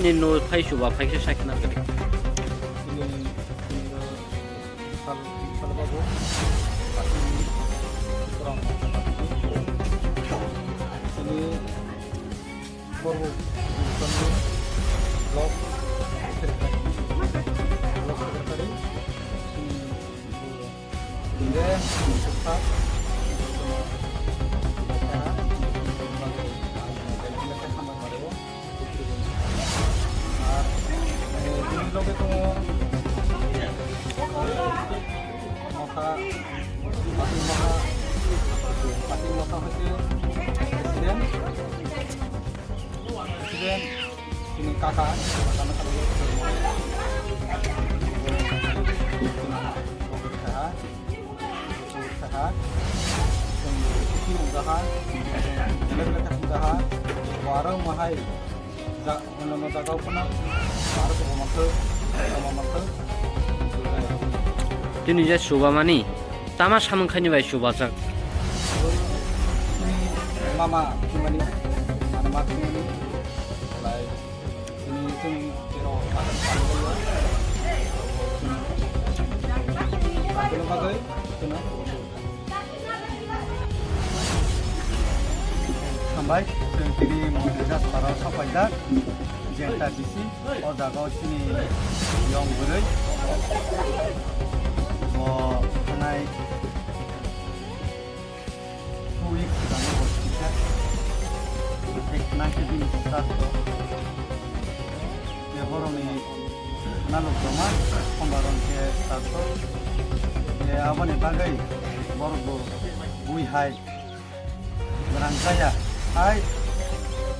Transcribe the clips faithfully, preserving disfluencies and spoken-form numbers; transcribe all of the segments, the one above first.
Ni no phai chuba phai se sakna gari. Ini, ini sal, sal babu. Ini kurang. Ini baru. Ini block secretary. Block secretary. Ini Hingke, sukha, ar, eh, bini loge tongo, motha, Patil motha, Patil motha hoite president, president, bini kaka, kaka no kaka. Saha, chwng kisi wngjaha, belai belai khe wngjaha, bo aro mohai ja-, ono no jaga o phano aro tongma manthok, tongma manthok. Tini je chubamani tama samung khaini bai chubajak. Mama thwimani, mama thwimani, lai. Chini chwng ero bagwi chwng hambai, chwng tini Mondir Jaspara o sopaijak, Jenta bisi, o jaga o chini yong bwrwi bo thangnai. Two weeks ago bo kisa. Ek nangkhe bini start to. Ye borokni naluk joma, sombar rok khe start to. Ye aboni bagwi borok bo bui hai. Gwnang jaya. Hai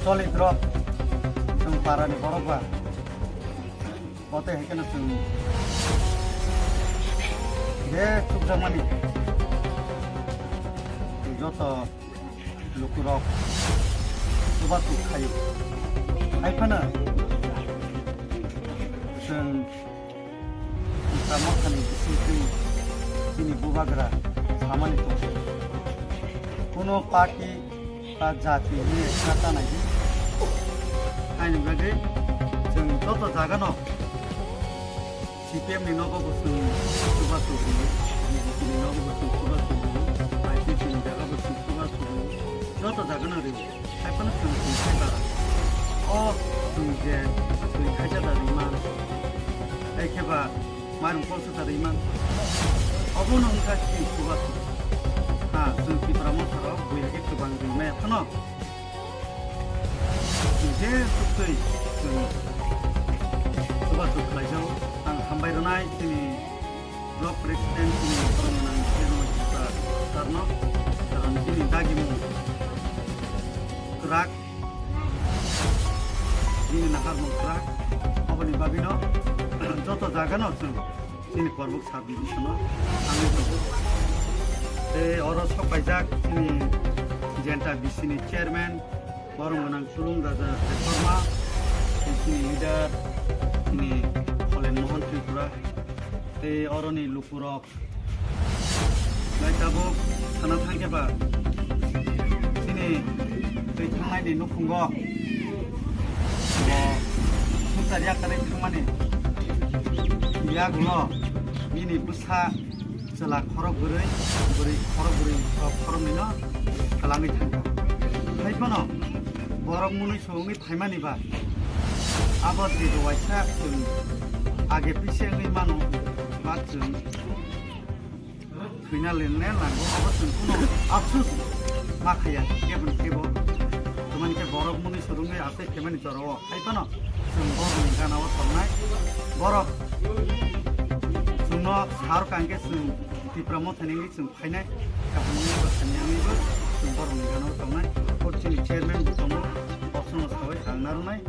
choli drop. Chwng parani borok ba. Kote hai kheno chwng je chukjakmani joto lukurok chubachu khaio. Hai phano chwng Tipra Mothani bisingtwi chini bubagra samani tongo. Kuno party ba jati hinwi ekta ta nai di. Haini bagwi chwng joto jagano C P M ni nogo bo chwng chubachu rio, B J P ni nogo bo chwng chubachu rio, I P F T ni jaga bo chwng chubachu rio, joto jagano rio. Hai phano chwng chwng khai bara. O chwng je chwng khaisa da rimang. Hai khe ba Mairum kolsa ta rimang. Obono wngkha chini chubachu. Ha, chwng Tipra Motha rok buya khe kwbang rimaya phano. Chwng je suktwi chwng chubachu khlaijago. Ang hambai rwnai chini block president chini borok gwnang Chirno Sir no. Karon chini dagimung kwrak. Bini naharmung kwrak, oboni bagwino joto jagano chwng chini Korbuk sub division-o thangwi tongo. Tei oro sok paijak chini Jenta B C ni chairman, borom gwnang Chulung Raja Debbarma, tei chini leader, chini Holen Mohan Tripura, tei oroni lukurok. Lai tabuk sana thangkhe ba chini twi thangnaini nukhungo bo swngchar yakarwi thangmani yagulo bini bwsa chwla khorok bwrwi, bwrwi khorok bwrwi rok khoroknwino twlangwi thangkha. Hai phano borok mwnwi songwi phaimani ba abo je waisa chwng age pise wngwi mano ba chwng thwina lene nango, abo chwng kuno afsus ma khaiya keboni kebo. Tamani khe borok mwnwi swrwngwi asai khaimani jorao hai phano chwng borokni gana o tongnai. Borok chwngno sar kangkhe chwng Tipra Mothani wngwi chwng phainai. Kaham wngwi bo thani wngwi bo chwng borokni gana o tongnai. Bo chini chairman bo tongo, bosongno sawi ang narwnai.